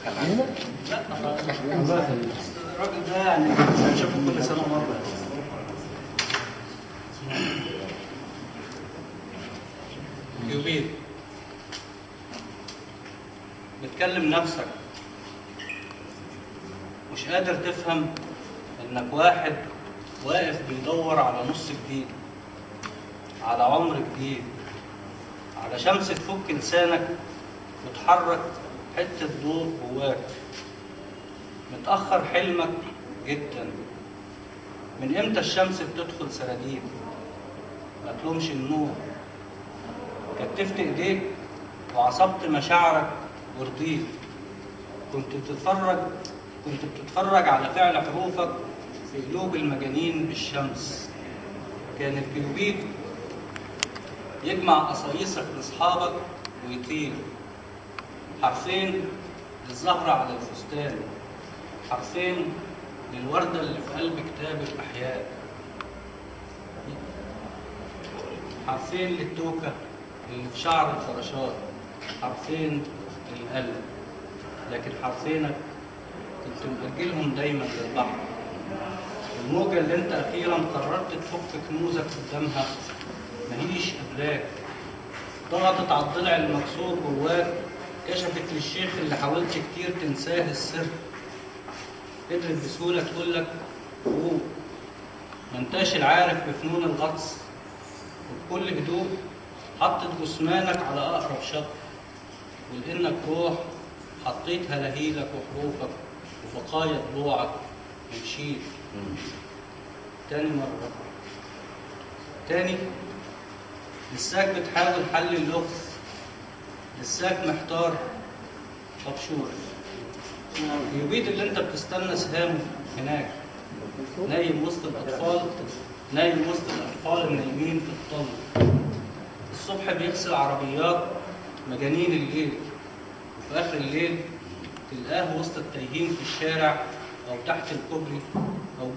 لا الراجل ده يعني بنشوفه كل سنة مرة. كيوبيد، بتكلم نفسك مش قادر تفهم انك واحد واقف بيدور على نص جديد، على عمر جديد، على شمس تفك لسانك وتحرك حتة ضوء جواك. متأخر حلمك جدا، من امتى الشمس بتدخل سراديب؟ ما تلومش النور، كتفت ايديك وعصبت مشاعرك ورضيت. كنت بتتفرج على فعل حروفك في قلوب المجانين بالشمس. كان الكيوبيد يجمع قصايصك لاصحابك ويطير. حرفين للزهرة على الفستان، حرفين للوردة اللي في قلب كتاب الأحياء، حرفين للتوكة اللي في شعر الفراشات، حرفين للقلب. لكن حرفينك كنت مأجلهم دايما للبحر. الموجة اللي انت أخيرا قررت تفك كنوزك قدامها ماهيش قبلاك. ضغطت على الضلع المكسور جواك، كشفت للشيخ اللي حاولت كتير تنساه السر. قدرت بسهولة تقولك فوق، ما انتاش العارف بفنون الغطس. وبكل هدوء حطت جثمانك على أقرب شط، ولأنك روح حطيت هلاهيلك وحروفك وبقايا ضلوعك ومشيت. تاني مرة تاني، لساك بتحاول حل اللغز، لساك محتار. طب شوف الكيوبيد اللي انت بتستنى سهامه هناك، نايم وسط الاطفال، نايم وسط الاطفال النايمين في الطل. الصبح بيغسل عربيات مجانين الليل، وفي اخر الليل تلقاه وسط التايهين في الشارع او تحت الكوبري او